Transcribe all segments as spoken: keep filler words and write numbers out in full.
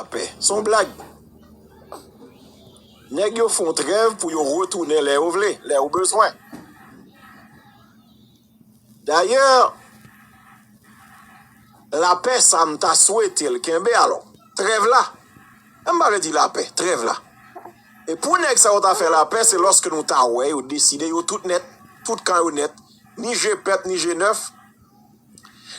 Lapè. Se yon blag. Nèg yo fè yon trèv pou yo retounen lè yo vle, lè yo bezwen. Dayè, lapè sa m ta swete l kenbe alò. Trèv la. M pa vle di lapè, trèv la. E pou nèg sa yo ta fè lapè, se lòske nou ta wè yo deside, yo tout nèt, tout kan yo nèt, ni G pèp, ni G nèf,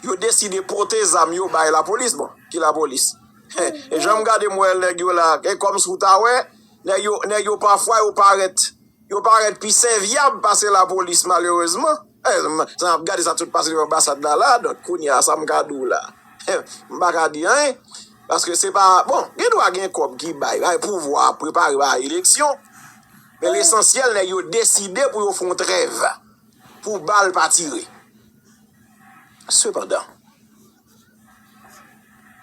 yo deside pote zam yo bay lapolis. Bon, ki lapolis? E jan m gade m wè nèg yo la, e kòmsi w ta wè, nèg yo, nèg yo pafwa yo parèt, yo parèt pi sèvyab pase lapolis malerezman. E, m, sa m ap gade sa tout pase devan anbasad la la, donk kounye a sa m ka di w la. M pa ka di anyen, paske se pa, bon, gen dwa gen kòb ki bay, bay pouvwa, prepare bay eleksyon, men lesansyèl nèg yo deside pou yo fè yon trèv, pou bal pa tire. Sepandan,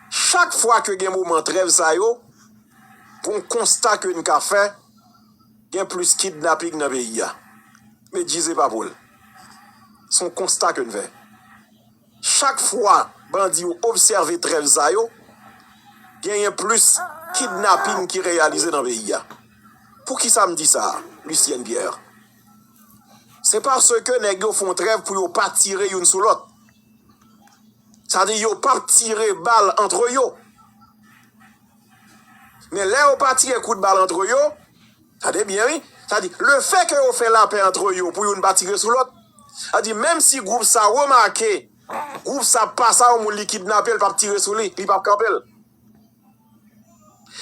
chak fwa ke gen moman trèv sa yo, gon konsta ke n ka fè, gen plis kidnaping nan peyi a. Medjy se pa pou l. Se yon konsta ke n fè. Chak fwa bandi yo obsève trèv sa yo, genyen plis kidnaping ki reyalize nan peyi a. Poukisa m di sa, Lucienne Pierre? Se paske nèg yo fè yon trèv pou yo pa tire youn sou lòt. Sa di yo p ap tire bal antre yo. Men lè yo pa tire kout bal antre yo, tande byen wi, sa di lefètke yo fè lapè antre yo pou youn pa tire sou lòt, sa di menm si gwoup sa remake gwoup sa pa sa yon moun li kidnape, l p ap tire sou li, li p ap kanpe l.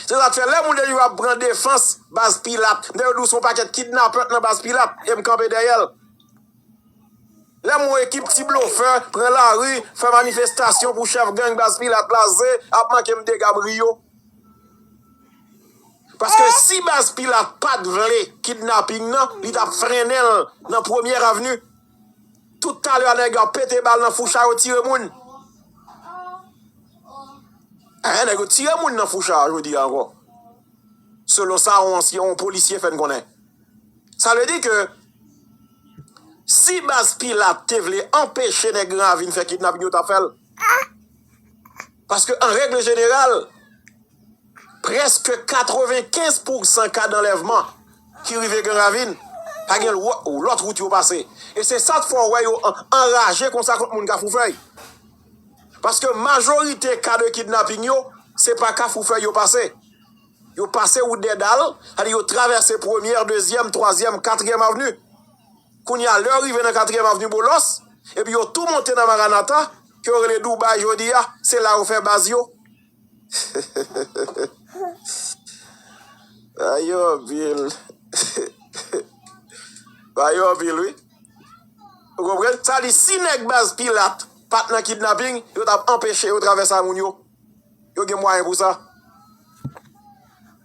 Se sa k fè lè moun yo ap pran defans baz Pilat, nèg yo di w se yon pakèt kidnapè k nan baz Pilat, e m kanpe dèyè l. Lè m wè ekip ti blofè pran lari, fè manifestasyon pou chèf gang baz Pilat la, ze ap manke m dega, m ri yo. Paske si baz Pilat pa t vle kidnaping nan, li t ap frennen l nan Premyè Avni. Tout talè a nèg yo ap pete bal nan Foucha, yo tire moun. Hein, nèg yo tire moun nan Foucha jodi a ankò. Selon sa yon ansyen, yon polisye fè n konnen. Sa vle di ke si baz Pilat te vle anpeche nèg Gran Ravin fè kidnaping, yo t ap fè l. Paske an règ jeneral, prèske katrevenkenz pousan ka danlèvman ki rive Gran Ravin, pa gen lò-, lòt wout yo pase. E se sa k fè w wè yo an-, anraje konsa kont moun Kafoufèy. Paske majorite ka de kidnaping yo, se pa Kafoufèy yo pase. Yo pase wout Dèdal, sa di yo travèse Premyè, Dezyèm, Twazyèm, Katriyèm Avni. Kounye a, lè yo rive nan Katriyèm Avni Boulos, epi yo tou monte nan Maranata, ke yo rele Dubai jodi a, se la yo fè baz yo. Bagay yo anpil. Bagay yo anpil, wi. Ou konprann? Sa di, si nèg baz Pilat pa t nan kidnaping, yo t ap anpeche yo travèse a moun yo. Yo gen mwayen pou sa.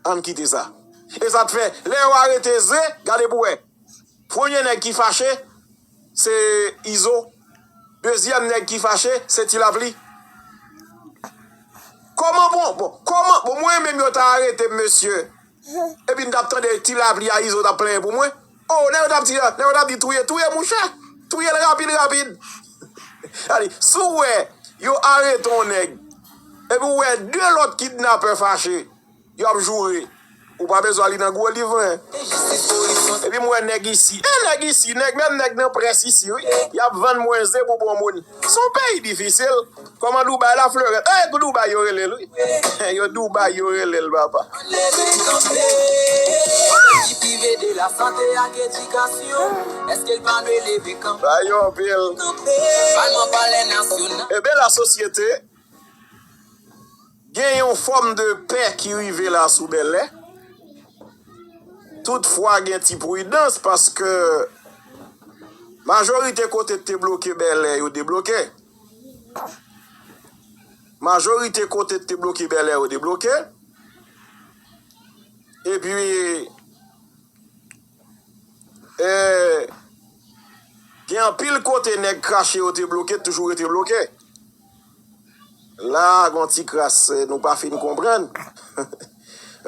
Ann kite sa. E sa t fè, lè yo arete Ze, gade pou wè. Premye nèg ki fache, se Izo. Dezyèm nèg ki fache, se Ti Lapli. Kòman bon, bon, kòman, bon, mwen menm yo ta arete m, mesye. Epi n t ap tande Ti Lapli a Izo t ap plenyen pou mwen. Oh, nèg yo t ap di, nèg yo t ap di touye, touye mouche. Touye l rapid, rapid. Gade, si w wè, yo arete yon nèg. Epi w wè de lòt kidnapè fache. Y ap joure. Ou pa bezwen li nan gwo liv, mwen. Epi m wè nèg isi. E nèg isi, nèg, menm nèg nan près isi, wi. Y ap vann mwen ze pou bon moun. Se yon peyi difisil. Kòman Dubai la, Florent? E, Dubai yo rele l, wi. Yo Dubai yo rele l, papa. Leve kanpe. Ki prive de lasante ak edikasyon. Èske l pa dwe leve kanpe? Ba yo anpil. Kanpe. Palman palè nasyonal. Eben, lasosyete, gen yon fòm de pè ki rive la sou Bèlè. Toutfwa, gen ti pridans paske majorite kote k te bloke Bèlè, yo debloke. Majorite kote k te bloke Bèlè, yo debloke. Epi, e, gen anpil kote nèg krache yo te bloke, toujou rete bloke. La, gon ti kras, eh, nou pa fin konprann.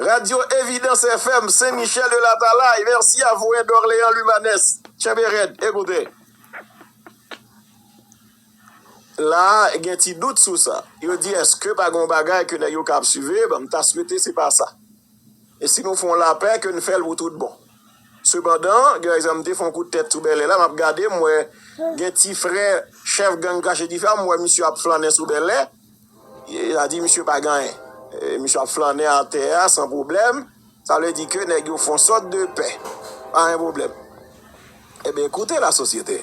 Radio Evidence F M, Saint-Michel de l'Atalay, merci à vous, hein, d'Orléans Lumanes. Tchenbe rèd, ekoute. La, gen ti dout sou sa. Yo di, èske pa gen yon bagay ke nèg yo ka ap swive? Bon, m ta swete se pa sa. E si nou fè yon lapè, ke n fè l pou tout bon. Sepandan, gen egzanp, m te fè yon kout tèt sou Bèlè la, m ap gade, m wè gen ti frè chèf gang Krache Dife a, m wè misye ap flannen sou Bèlè. E, sa di misye pa gen anyen. E, misye ap flannen atè a san pwoblèm. Sa vle di ke nèg yo fè yon sòt de pè. Pa gen pwoblèm. Ebyen, koute lasosyete.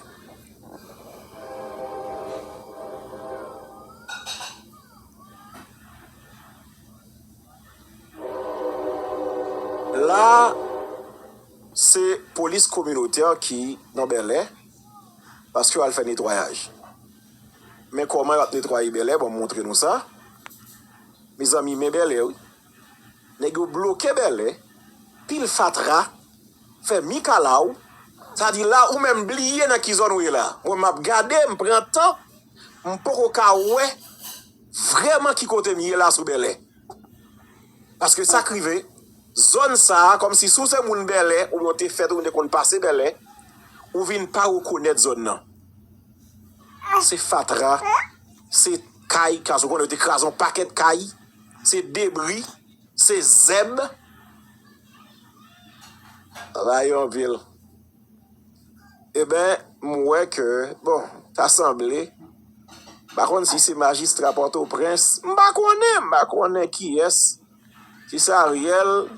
La, se polis kominotè ki nan Bèlè, paske yo al fè netwayaj. Men kòman yo ap netwaye Bèlè, bon, m montre nou sa. Mezanmi, men Bèlè, wi. Nèg yo bloke Bèlè, pil fatra, fè mikalaw. Sa di la, ou menm bliye nan ki zòn ou ye la. Mwen, m ap gade, m pran tan, m poko ka wè vrèman ki kote m ye la sou Bèlè. Paske sa k rive, zòn sa a, kòmsi si w se moun Bèlè, oubyen w te fèt, oubyen w te konn pase Bèlè, ou vin pa rekonèt zòn nan. Se fatra, se kay, kaz ou konnen yo te kraze yon pakèt kay, se debri, se zèb. Travay anpil. Eben, m wè ke, bon, ta sanble, m pa konn si se majistra Pòtoprens, m pa konnen, m pa konnen kiyès, si se Ariel,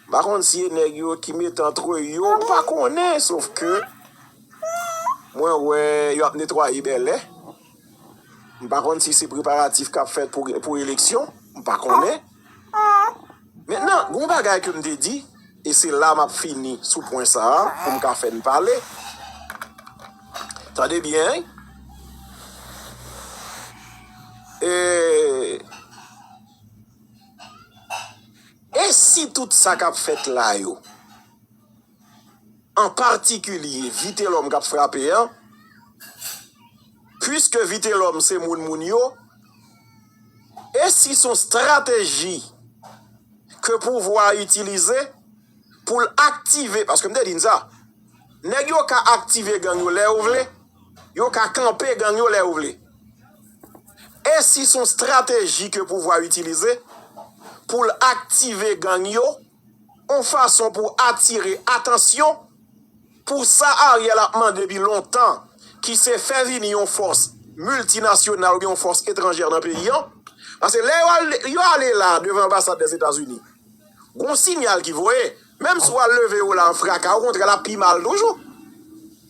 m pa konn si e nèg yo ki mete antre yo, m pa konnen, sof ke mwen wè yo ap netwaye Bèlè. M pa konn si se preparatif k ap fèt pou, pou eleksyon, m pa konnen. Mentnan, gen yon bagay ke m te di, e se la m ap fini sou pwen sa a, pou m ka fè n pale. Tande byen, wi. E, e si tout sa k ap fèt la yo, an patikilye Vitelhomme k ap frape an, piske Vitelhomme se moun moun yo, e si se yon strateji ke pouvwa a itilize pou l aktive, paske m te di n sa, nèg yo ka aktive gang yo lè yo vle, yo ka kanpe gang yo lè yo vle. E si se yon strateji ke pouvwa a itilize pou l aktive gang yo, yon fason pou atire atansyon pou sa Ariel ap mande depi lontan, ki se fè vini yon fòs miltinasyonal oubyen yon fòs etranjè nan peyi an. Paske lè yo ale, yo ale la devan anbasad Lèzetazini, gon sinyal ki voye. Menm si w al leve yo la an fraka, okontrè, l ap pi mal toujou.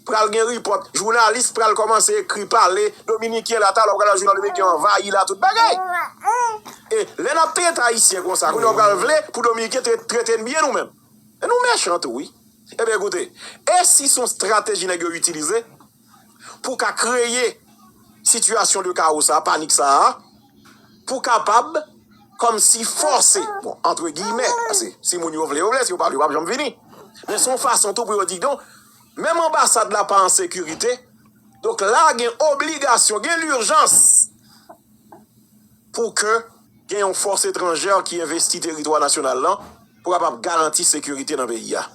Pral gen ripòt. Jounalis pral kòmanse ekri, pale, Dominiken la, talè w pral wè jounal Dominiken anvayi la, tout bagay. E lè n ap trete Ayisyen konsa, kounye a w pral vle pou Dominiken tre-, trete n byen nou menm. E nou mechan tou, wi. Ebyen, koute, e si se yon strateji nèg yo itilize pou ka kreye sitiyasyon de kawo sa, panik sa a, pou kapab kòmsi fòse, bon, antre giyimè, paske si moun yo vle, yo vle, si yo pa vle, yo p ap janm vini. Men se yon fason tou pou yo di, donk, menm anbasad la pa an sekirite, donk la gen obligasyon, gen lijans pou ke gen yon fòs etranjè ki envesti teritwa nasyonal lan pou kapab garanti sekirite nan peyi a.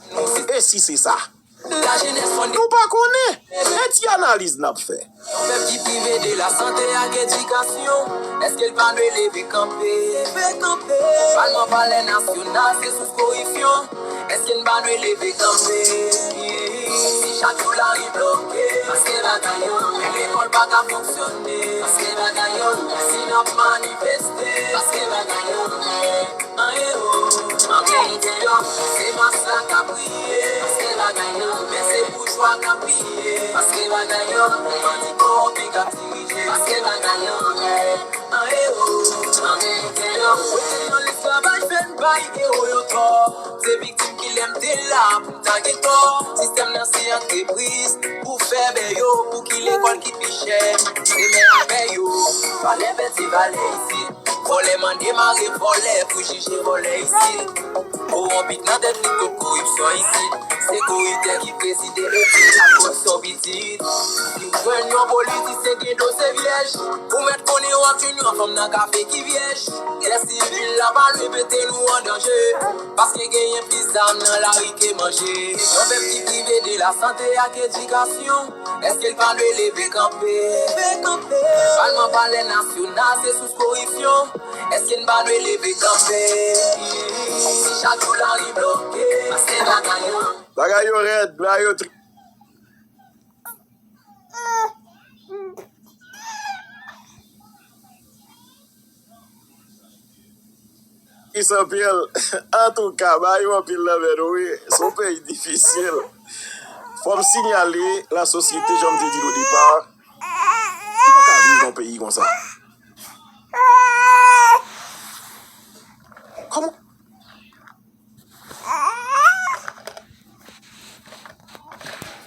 E si se sa? Nou pa konnen. E ti analiz n ap fè. Yon pèp ki prive de lasante ak edikasyon, èske l pa dwe leve kanpe? Leve kanpe. Palman, palè nasyonal, se sous koripsyon. Èske n pa dwe leve kanpe? Si chak jou lari bloke, paske bagay yo, lekòl pa ka fonksyone, paske bagay yo, si n ap manifeste, paske bagay yo, an e o, an verite yo, se mas la k ap priye, paske bagay yo, men se boujwa k ap piye, paske bagay yo, bandi kowonpi k ap dirije, paske bagay yo, an e o, an verite yo, kote nan lesklavaj fè n bay ewo yo tò, se viktim ki lè m te la pou m ta gen tò, sistèm nan se antrepriz pou fè bè yo, pou ki lekòl ki pi chè, se mè avè yo, valè pèdi valè isit. Vòlè mande mare vòlè pou jije vòlè isit. Kowonpi nan tèt li, tout koripsyon isit. Se koriptè ki prezide epi ak koripsyon pitit. Si w jwenn yon politisyen gen do se vyèj, ou mèt konnen w ap jwenn yon fanm nan kafe ki vyèj. Gè sivil la pa lwen mete nou an danje, paske genyen plis zam nan lari ke manje. Yon pèp ki prive de lasante ak edikasyon, èske l pa dwe leve kanpe? Palman, palè nasyonal se sous koripsyon, èske n pa dwe leve kanpe? Si chak jou lari bloke, pase bagay yo. Bagay yo rèd, bagay yo tri. Tris anpil. Antouka, bagay yo anpil nan men nou, wi. Se yon peyi difisil. Fò m sinyale lasosyete, jan m te di l o depa, ou pa ka viv nan peyi konsa.